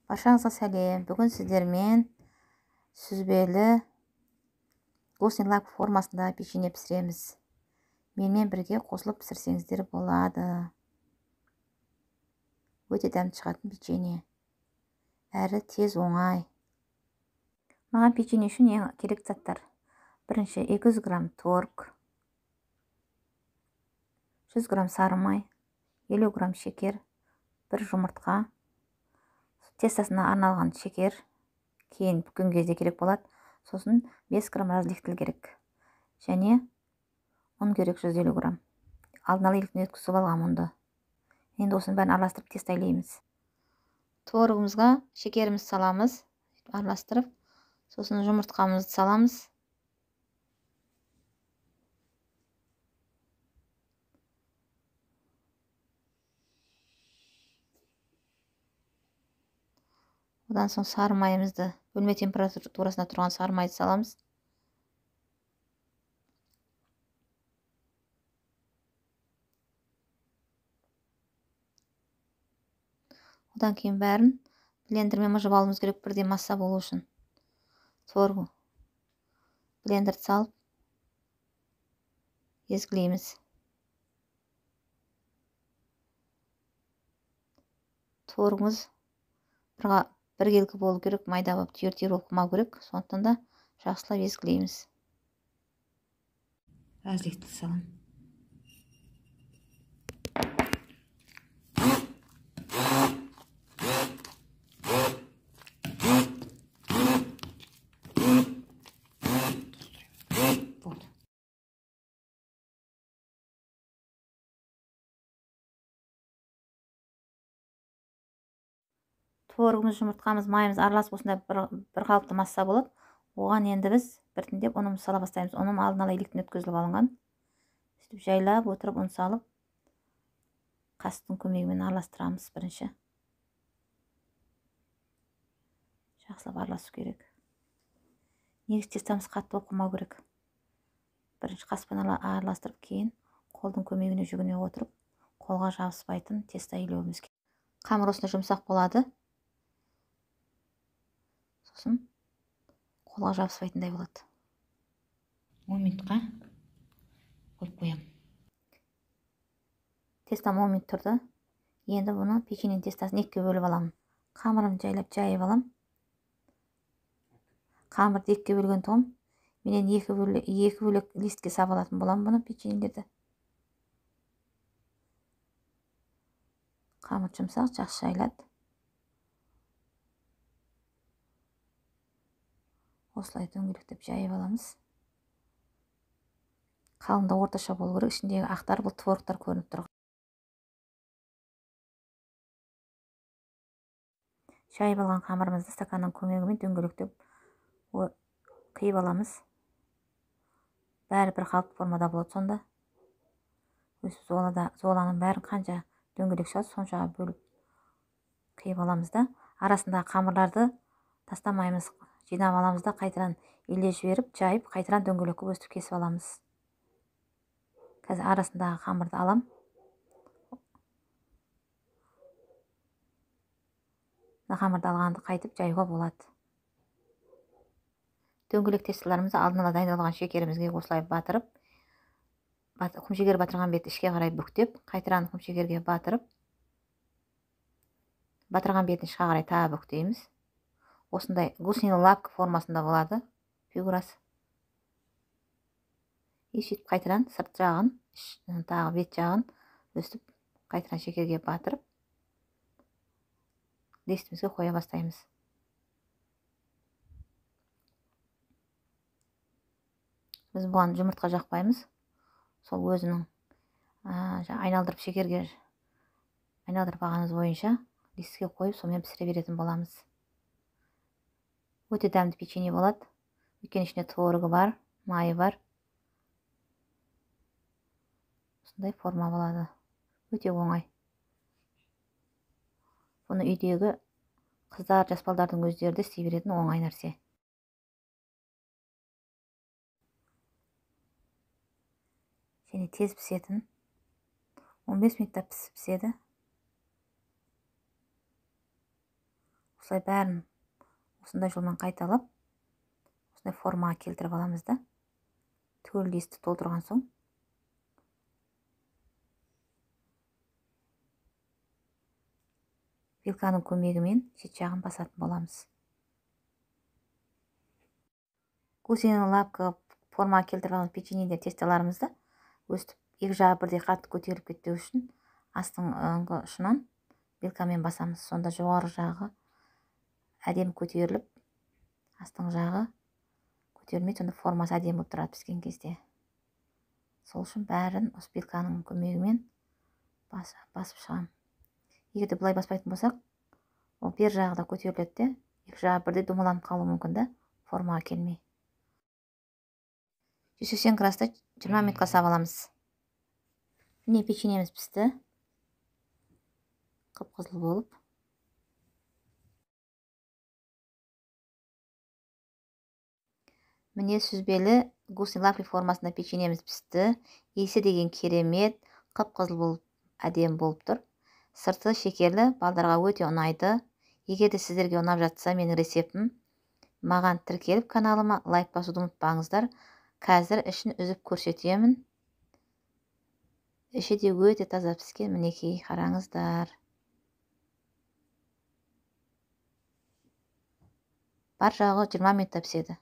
Баршаңызға сәлем. Бүгін сіздермен сүзбелі гусиный лак формасында печенье пісіреміз. Менімен бірге қосылып пісірсеңіздер болады. Өте дәмді шығатын печенье. Әрі тез оңай. Маған печенье үшін ең керек заттар. Бірінші 200 грамм творог, 100 грамм сары май, 50 грамм шекер, бір жұмыртқа, тестосына арналған шекер, кейін бүккен кезде керек болады. Сосын 5 грамм разрыхлитель керек. Және ұн керек 150 грамм. Алдын ала еліктен өткізіп алғам ұнды. Енді осының бәрін араластырып тесто илейміз. Творогымызға шекерімізді саламыз, араластырып, сосын жұмыртқамызды саламыз. Одан соң сары майымызды, бөлме температурасында тұрған сары майды саламыз. Одан кейін бәрін блендермен мыжып алуымыз керек, бірдей масса болу үшін. Творог блендерді салып езгілейміз. Творогымыз біркелкі болу керек, майда болып түйір-түйір болып қалмау керек. Сондықтан да жақсылап езгілейміз. Разрыхлитель саламын. Болды. Творогымыз, жұмыртқамыз, майымыз араласып осындай бір қалыпты масса болады. Оған енді біз біртіндеп ұнымызды сала бастаймыз. Ұным алдын ала електен өткізіліп алынған. Сөйтіп жайлап отырып ұн салып, қасықтың көмегімен араластырамыз бірінші. Жақсылап араласу керек. Негізі тестамыз қатты болып қалмау керек. Бірінші қасықпен араластырып, кейін қолдың көмегіне жүгіне отырып, қолға жабыспайтын тесто илеуіміз керек. Қамыр осындай жұмсақ болады. Сосын қолға жабыспайтындай болады. 10 минутқа қойып қоямын. Тестам 10 минут тұрды. Енді бұны печеньенің тестасын екіге бөліп аламын. Қамырымды жайлап жайып аламын. Қамырды екіге бөлген тұғым, менен екі бөлек листке сап алатын боламын бұны, печеньелерді. Қамыр жұмсақ, жақсы жайылады. Осылай дөңгелектеп жайып аламыз. Қалыңдығы орташа болу керек, ішіндегі ақтар, бұл творогтар көрініп тұр. Жайып алған қамырымызды стаканның көмегімен дөңгелектеп қиып аламыз. Бәрі бір қалыпты формада болады сонда. Өсіп золаның бәрін қанша дөңгелек шығады, соншаға бөліп қиып аламыз да, арасындағы қамырларды тастамаймыз. Жинап аламыз да, қайтадан илеп жіберіп, жайып, қайтадан дөңгелек қылып өстіп кесіп аламыз. Қазір арасындағы қамырды алам. Мына қамырды алғанды қайтып жаюға болады. Дөңгелек тесталарымызды алдын ала дайындалған шекерімізге осылай батырып, құмшекер батырған бетті ішке қарай бүктеп, қайтадан құмшекерге батырып, батырған бетін ішке қарай тағы бүктейміз. Осындай гусиный лапка формасында болады фигурасы. И сөйтіп қайтадан сырт жағын, тағы бет жағын өстіп қайтадан шекерге батырып, листімізге қоя бастаймыз. Біз бұған жұмыртқа жақпаймыз. Сол өзінің айналдырып шекерге айналдырып алғанымыз бойынша листке қойып, сонымен пісіре беретін боламыз. Өте дәмді печенье болады. Өйткені ішінде творогы бар, майы бар. Осындай форма болады. Өте оңай. Бұны үйдегі қыздар, жас балдардың өздері де істей беретін оңай нәрсе. Және тез пісетін. 15 минутта піседі. Осылай бәрін осындай жолмен қайталап, осындай формаға келтіріп аламыз да. Түгел листті толтырған соң вилканың көмегімен шет жағын басатын боламыз. Гусиный лапка формаға келтіріп алған печеньелер, тесталарымызды өстіп екі жағы бірдей қатты көтеріліп кетпеу үшін астыңғы ұшынан вилкамен басамыз. Сонда жоғары жағы әдемі көтеріліп, астыңғы жағы көтерілмейді, сонда формасы әдемі болып тұрады піскен кезде. Сол үшін бәрін осы вилканың көмегімен басып шығамын. Егер де былай баспайтын болсақ, ол бер жағы да көтеріледі де, екі жағы бірдей домаланып қалуы мүмкін да, формаға келмей. 180 градуста 20 минутқа сап аламыз. Міне печеньеміз пісті. Қып-қызыл болып. Міне сүзбелі гусиный лапки формасында печеньеміз пісті. Иісі деген керемет, қып-қызыл болып, әдемі болып тұр. Сырты шекерлі, балдарға өте ұнайды. Егер де сіздерге ұнап жатса менің рецептім, маған тіркеліп каналыма лайк басуды ұмытпаңыздар. Қазір ішін үзіп көрсетемін. Іші де өте таза піскен, мінекей қараңыздар. Бар жағы 20 минутта піседі.